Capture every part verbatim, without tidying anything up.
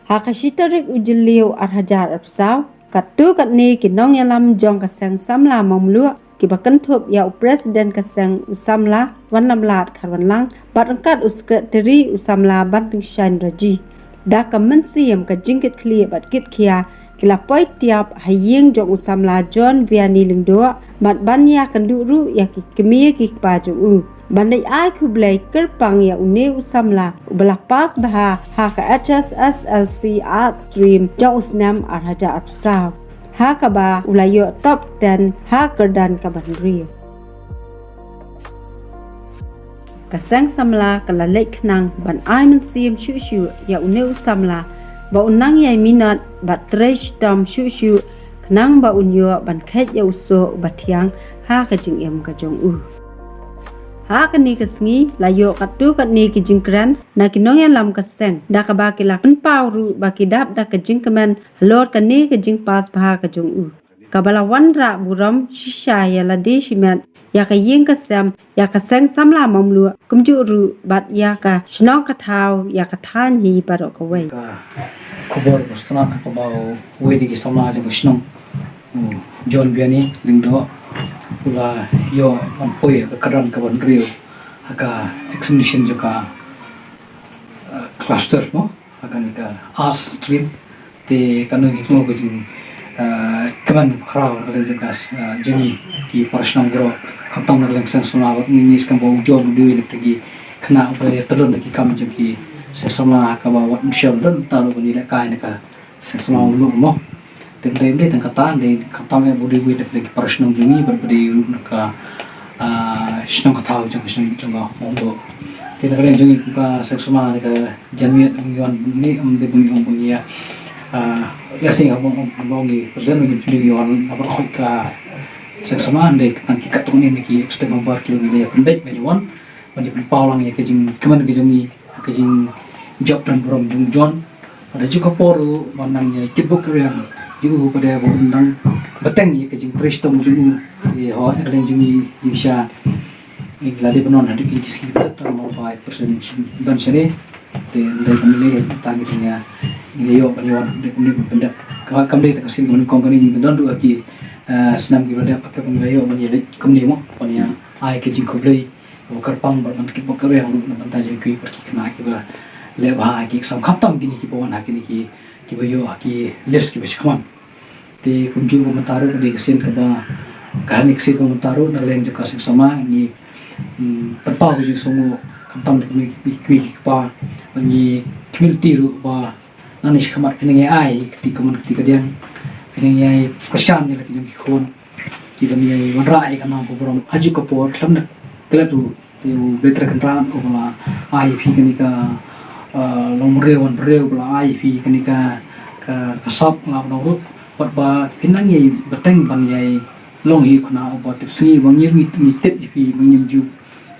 Ha ka shi tarik u Jylliew ar hajar arphew saw, katto katne ki nongïalam jong ka seng samla Mawmluh kiba kynthup ïa u president ka seng u samla Wanlamlat Kharwanlang bad ryngkat u secretary u samla Bantingshaiñ Raji, da ka mynsiem ka jingkitkhlieh bad kitkhia ki la poi tiap ha ïing jong u samla John Vianney Lyngdoh bad ban ïakynduh ruh ïa ki kmie ki kpa jong u ban leit ai khublei kyrpang ïa une u samla uba la pass bha ha ka H S S L C Arts Stream jong u snem ar hajar arphew saw, ha kaba u la ïoh top ten ha kyrdan kaba hynriew. Ka seng samla ka la leit khnang ban ai mynsiem shuh shuh ïa une u samla ba un nang ïai minot bad trei shitom shuh shuh khnang ba un ïoh ban kheit ïa u soh uba thiang ha ka jingim ka jong u. Ha kane ka sngi la ïoh katto katne ki jingkren na ki nongïalam ka seng, da kaba ki la pynpaw ruh ba ki dap da ka jingkmen halor kane ka jingpass bha ka jong u, kaba la wanrah burom shisha ïa lade shimet ïa ka ïing ka sem, ïa ka seng samla Mawmluh, kumjuh ruh bad ïa ka shnong ka thaw, ïa ka thaiñ hi baroh kawei. Ka khubor ba sngewtynnat ha kaba uwei na ki samla jong ka shnong, u John Vianney Lyngdoh, u la ïoh ban poi ha ka kyrdan kaba hynriew ha ka examination jong ka, eh, cluster mo, ha kane ka arts stream. Te ka nang hi mo ka jing, eh, kmen khraw na ka jong ka, eh, jong ngi ki para shnong baroh, khamtam na ka liang seng samla bad ngi, ngi sngewbha u John u dei uwei na ki khynnah uba ïa tylli na ki kam jong ki seng samla ha kaba wat mynshem don ta ruh ba ngi lehkai na ka seng samla u Mawmluh mo. Te ym dei, ym dei tang kata, ym dei khamtam eh ba u dei uwei na ki para shnong jong ngi bad ba dei ruh na ka, ah, shnong ka thaw jong ka shnong jong ka Mawmluh. Te na ka liang jong ngi kum ka seng samla na ka janmiet ba ngi wan ne, ym dei ba ngi ong ba ngi ïa, ah, ïa seng ba ngi ong ba ngi present ba ngi wan na baroh ka seng samla, ym dei tang ki katto katne na ki step member kiba ngi la ïa pynbeit ba ngi wan ban ïa pynpaw lang ïa ka jingkmen ka jong ngi, ka jingjop don burom jong u John. Bad ha kajuh ka por ruh ban nang ïa kitbok kitrwiang ïa u, bad ïa ba un nang bteng ïa ka jingtrei shitom jong u. Te hooid na ka liang jong ngi jingshisha ngi la dei ban wan haduh kine ki sngi ba dep tang namar ba i president shim don shane. Te ym dei kam lei tang ngi ïa, ngi la ïoh ban ïa wan haduh kumne ban pyndep. Ka, kam dei tang ka sien ka nyngkong kane, ngi don ruh ha ki, eh, snem kiba dep ha kaba ngi la ïoh ban ïa leit kumne mo, ban ïa ai ka jingkhublei kaba kyrpang bad ban kitbok kitrwiang ruh na bynta jong kiwei pat ki khynnah kiba leh bha ha ki exam, khamtam kine kiba wan ha kine ki, kiba ïoh ha ki list kiba shakhmat. Te kumjuh ba mynta ruh ka dei ka sien kaba, ka dei ka sien kaba mynta ruh na ka liang jong ka seng samla ngi, mm, pynpaw ka jingsngewnguh khamtam na kine ki kmie ki kpa, ngi khmih lynti ruh ba nangne shakhmat phin nang ïa ai kti kamon kti kadiang, phin nang ïa ai kyrshan ïa la ki jong ki khun, kiban ïa wanrah ïa ka nam ka burom ha kajuh ka por khlem da klet ruh. Te u Blei Trai Kynrad uba la ai ïa phi kane ka, ah, longbriew wanbriew, uba la ai ïa phi kane ka, ka, ka sap, nga la ong ruh bad ba phin nang ïa bteng ban ïa long hi u khynnah uba tipsngi, ba ngi ruh ngi tip ïa phi ba ngim ju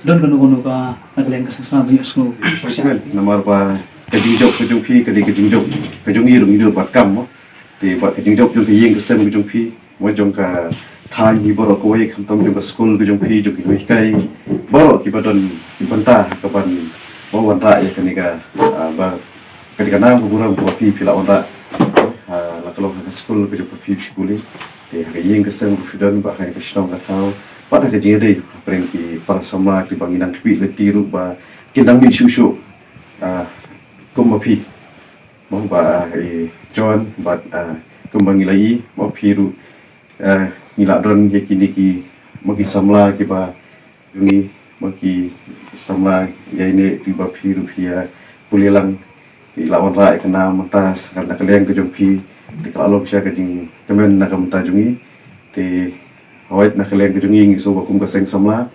don kano kano ka na ka liang ka seng samla ban ïohsngew. Namar ba ka jingjop ka jong phi ka dei ka jingjop ka jong ngi ruh, ngi dei bad kam mo. Te bad ka jingjop jong ka ïing ka sem ka jong phi, mo, jong ka thaiñ hi baroh kawei, khamtam jong ka skul ka jong phi, jong ki nonghikai baroh kiba don ki bynta ha kaban, mo, wanrah ïa kane ka, ah, ba kane ka nam ka burom kaba phi, phi la wanrah, ah, la ka long ha ka skul ka jong phi, phi pule. Te ha ka ïing ka sem ruh phi don, bad ha ka shnong ka thaw, bad ha ka jingïadei hapdeng ki para samla kiba ngi nang khmih lynti ruh ba kin nang mih shuh shuh, ah, kum ma phi. Mo ba, ah, i John bad, ah, kumba ngi la ïohi, mo, phi ruh, ah, ngi la don ïa kine ki, mo, ki samla kiba jong ngi, mo, ki samla ïaineh, te ba phi ruh phi ïa pule lang, phi la wanrah ïa ka nam mynta sa ka, na ka liang ka jong phi, te ka la long sha ka jingkmen na ka bynta jong ngi. Te hooid na ka liang ka jong ngi ngi sngew ba kum ka seng samla,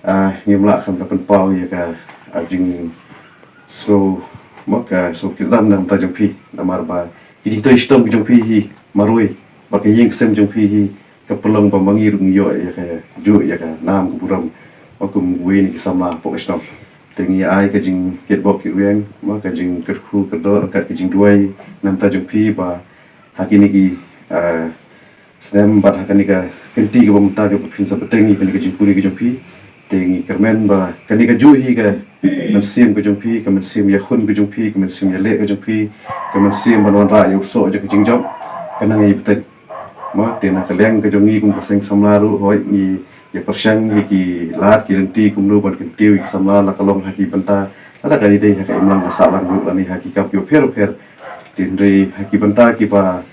ah, ngim lah khlem da pynpaw ïa ka, ah, jingsngew, mo, ka sngewkyrdan na ka bynta jong phi, namar ba ki jingtrei shitom ki jong phi hi marwei, ba ka ïing ka sem jong phi hi ka pynlong ba ma ngi ruh ngi ïoh ïa ka, juh ïa ka nam ka burom, mo, kum uwei na ki samla hapoh ka shnong. Te ngi ai ka jingkitbok kitrwiang, mo, ka jingkyrkhu kyrdoh, ka jingduwai na ka bynta jong phi ba ha kine ki, ah, snem bad ha kane ka kynti kaba mynta kaba phin sa bteng ïa kane ka jingpule ka jong phi. Te ngi kyrmen ba kane ka juh hi ka mynsiem ka jong phi, ka mynsiem ïakhun ka jong phi, ka mynsiem ïaleh ka jong phi, ka mynsiem ban wanrah ïa u soh jong ka jingjop, ka nang ïa bteng. Mo, te na ka liang ka jong ngi kum ka seng samla ruh, hooid ngi ïa pyrshang ïa ki lad ki lynti kumno ban kyntiew ïa ki samla, la ka long ha ki bynta, lada ka dei ha ka imlang ka sahlang ruh lane ha ki kam ki bapher bapher. Te hynrei ha ki bynta kiba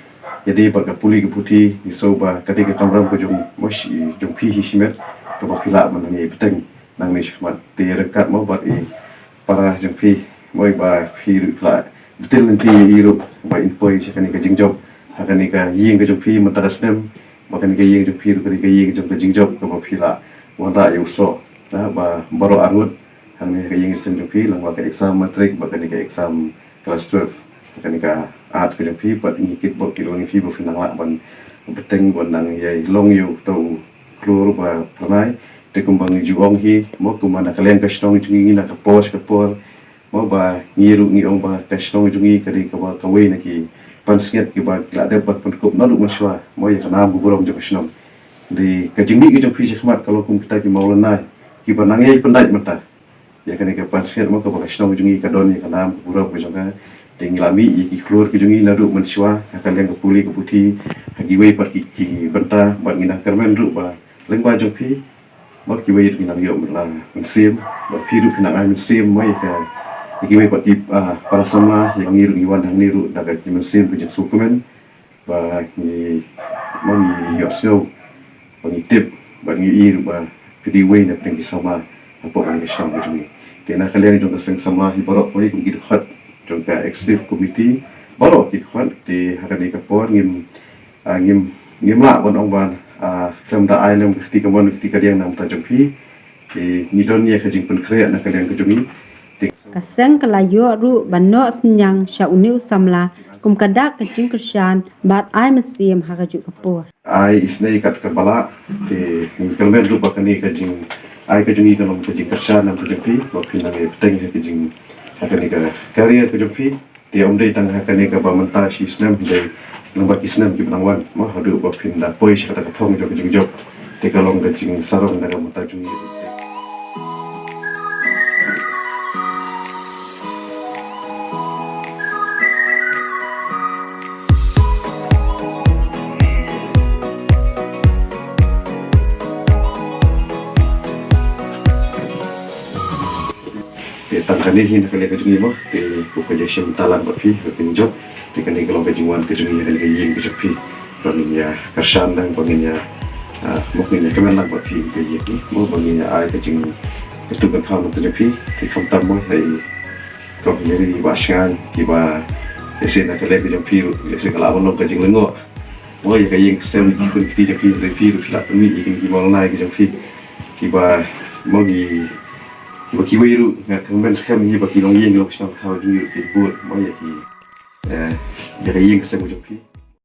ïadei bad ka pule ka puthi, ngi sngew ba ka dei ka kamram ka jong, mo, shi, jong phi hi shimet, kaba phi lah ban nang ïa bteng nangne shakhmat. Te ryngkat mo bad i para jong phi, mo, ba phi ruh phi lah bteng lynti ïa i ruh ba in poi sha kane ka jingjop ha kane ka ïing ka jong phi mynta ka snem, ba kane ka ïing jong phi ruh ka dei ka ïing jong ka jingjop kaba phi lah wanrah ïa u soh, na, ba baroh arngut hangne ha ka ïing seng jong phi, lyngba ka exam matric bad kane ka exam class twelve, kane ka arts ka jong phi, bad ngi kitbok ki long ïa phi ba phin nang lah ban bteng ban nang ïai long ïa uto u khlur ba phyrnai. Te kumba ngi ju ong hi, mo, kumba na ka liang ka shnong jong ngi na ka por sha ka por, mo, ba ngi ruh ngi ong ba ka shnong jong ngi ka dei kaba kawei na ki pansngiat kiba la dep ban pynkup naduh mynshuwa, mo, ïa ka nam ka burom jong ka shnong. Te ka jingmih ka jong phi shakhmat ka long kum kita ki mawlynnai kiba nang ïai pyndait mynta ïa kane ka pansngiat, mo, kaba ka shnong jong ngi ka don ïa ka nam ka burom ka jong ka. Te ngi la mih ïa ki khlur ki jong ngi naduh mynshuwa ha ka liang ka pule ka puthi, ha kiwei pat ki, ki bynta, bad ngi nang kyrmen ruh ba lyngba jong phi, mo, kiwei ruh ki nang ïoh la mynsiem, bad phi ruh phi nang ai mynsiem, mo, ïa ka, ïa kiwei pat ki, ah, para samla, ïa ngi ruh ngi wan hangne ruh da ka mynsiem ka jingsngewkmen. Ba ngi, ba ngi ïohsngew, ba ngi tip, ba ngi i ruh ba phi dei uwei na pdeng ki samla hapoh kane ka shnong ka jong ngi. Te na ka liang jong ka seng samla hi baroh kawei kum ki dkhot jong ka executive committee, baroh ki dkhot, te ha kane ka por ngim, ah, ngim, ngim lah ban ong ba, ah, khlem da ai lem ka kti kamon ka kti kadiang na ka bynta jong phi. Te ngi don ïa ka jingpynkhreh na ka liang ka jong ngi. Te ka seng ka la ïoh ruh ban noh synñiang sha une u samla kum ka dak ka jingkyrshan bad ai mynsiem ha kajuh ka por. Ai isynei kat kaba lah, te ngi kyrmen ruh ba kane ka jingai ka jong ngi ka long ka jingkyrshan na ka jong phi, ba phin nang ïa bteng ha ka jing, ha kane ka career ka jong phi. Te ym dei tang ha kane kaba mynta shi snem, dei lyngba ki snem kiba nang wan, mo, haduh ba phin da poi sha kata ka thong jong ka jingjop. Te ka long ka jingsarong na ka bynta jong ngi. Te tang kane hi na ka liang ka jong ngi, mo, te ko ka jingshim bynta lang bad phi ha ka jingjop. Te kane ka long ka jingwan ka jong ngi ha kane ka ïing ka jong phi, ba ngin ïa kyrshan lang, ba ngin ïa, ah, mo, ngin ïa kmen lang bad phi ha ka ïing, mo, ba ngin ïa ai ka jingkyntu kynpham ka jong phi. Te khamtam, mo, ha i kong Mary Wahshngain, kiba ïa shisha na ka liang ka jong phi ruh ïa shisha ka lah ban long ka jinglyngngoh, mo, ïa ka ïing ka sem ki khun ki kti jong phi, hynrei phi ruh phi lah pynmih ïa kine ki mawlynnai ki jong phi, kiba, mo, ki, kiba kiwei ruh nga kyrmen skhem hi ba ki longïing ki longshnong ka thaw jong ngi ruh kin bud, mo, ïa ki, eh, ïa ka ïing ka sem ka jong phi.